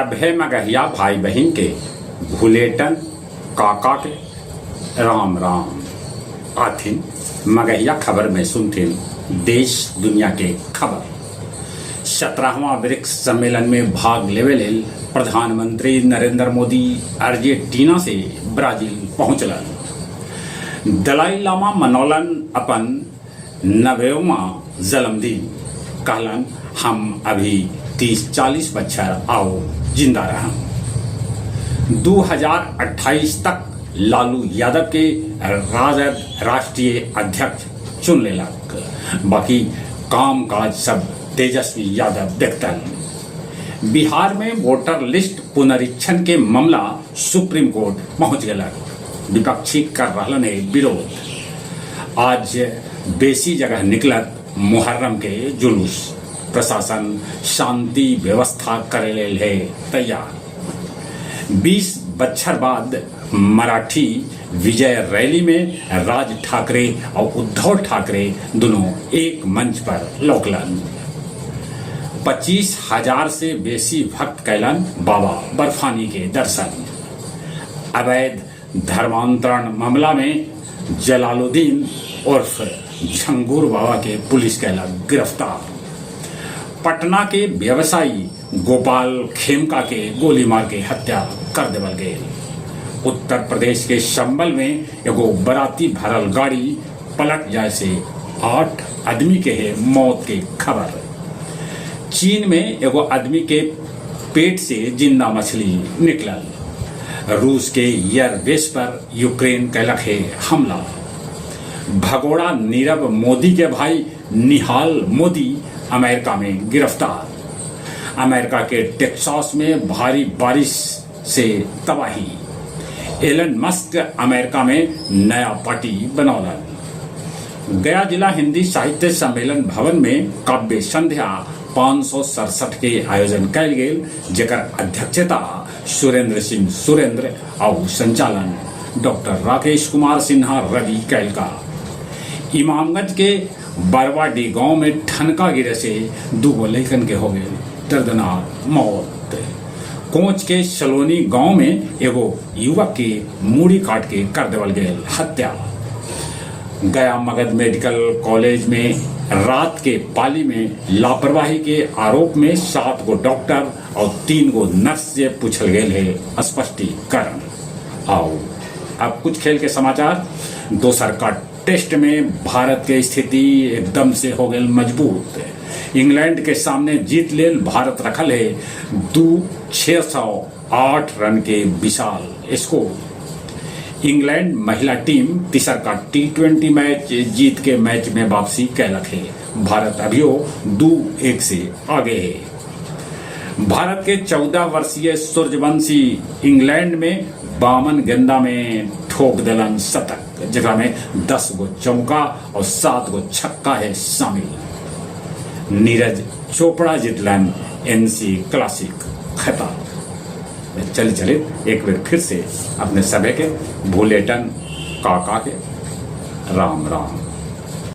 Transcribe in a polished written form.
सभे मगहिया भाई बहिन के भुलेटन काका के राम राम। आथिन मगहिया खबर में सुनथिन देश दुनिया के खबर। 17वां ब्रिक्स सम्मेलन में भाग लेवे लेल प्रधानमंत्री नरेंद्र मोदी अर्जेंटीना से ब्राजील पहुंचलन। दलाई लामा मनौलन अपन 90वां जन्मदिन, कहलन हम अभी 30-40 बच्छर आओ जिंदा रहम। 2028 तक लालू यादव के राजद राष्ट्रीय अध्यक्ष चुन लेलक, बाकी काम काज सब तेजस्वी यादव देखतन। बिहार में वोटर लिस्ट पुनरीक्षण के मामला सुप्रीम कोर्ट पहुंच गेलक, विपक्षी कर रहलन है विरोध। आज बेसी जगह निकलत मुहर्रम के जुलूस, प्रशासन शांति व्यवस्था करे लेल है तैयार। 20 बच्छर बाद मराठी विजय रैली में राज ठाकरे और उद्धव ठाकरे दोनों एक मंच पर लौकलन। 25,000 से बेसी भक्त कैलन बाबा बर्फानी के दर्शन। अवैध धर्मांतरण मामला में जलालुद्दीन उर्फ झंगूर बाबा के पुलिस कैलक गिरफ्तार। पटना के व्यवसायी गोपाल खेमका के गोली मार के हत्या कर देवल गेल। उत्तर प्रदेश के संभल में एगो बराती भरल गाड़ी पलट जाए से 8 आदमी के है मौत के खबर। चीन में एगो आदमी के पेट से जिंदा मछली निकलल। रूस के एयरबेस पर यूक्रेन कैलक है हमला। भगोड़ा नीरव मोदी के भाई निहाल मोदी अमेरिका में गिरफ्तार। अमेरिका के टेक्सास में भारी बारिश से तबाही। एलन मस्क अमेरिका में नया पार्टी बनौलन। गया जिला हिंदी साहित्य सम्मेलन भवन में काव्य संध्या 567 के आयोजन कैल गेल, जेकर अध्यक्षता सुरेंद्र सिंह सुरेंद्र और संचालन डॉक्टर राकेश कुमार सिन्हा रवि कैलका। इमामगंज के बरवाडी गांव में ठनका गिरे से 2 लइकन के हो गए दर्दनाक मौत। कोच के सलोनी गांव में एगो युवक के मूड़ी काट के कर देवल गेल हत्या। गया मगध मेडिकल कॉलेज में रात के पाली में लापरवाही के आरोप में 7 गो डॉक्टर और 3 गो नर्स से पूछल गेल है स्पष्टीकरण। आओ अब कुछ खेल के समाचार। दोसर का टेस्ट में भारत के स्थिति एकदम से हो गई मजबूत। इंग्लैंड के सामने जीत लेल भारत रखल है 608 रन के विशाल स्कोर। इंग्लैंड महिला टीम तीसर का T20 match जीत के मैच में वापसी कैलक है। भारत अभियो 2-1 से आगे है। भारत के 14 वर्षीय सूर्यवंशी इंग्लैंड में 52 गेंदा में ठोक दिलन शतक, जकरा में 10 गो चौका और 7 गो छक्का है शामिल। नीरज चोपड़ा जितलन एनसी क्लासिक खिताब। चल चले एक बार फिर से अपने सभे के भूलेटन काका के राम राम।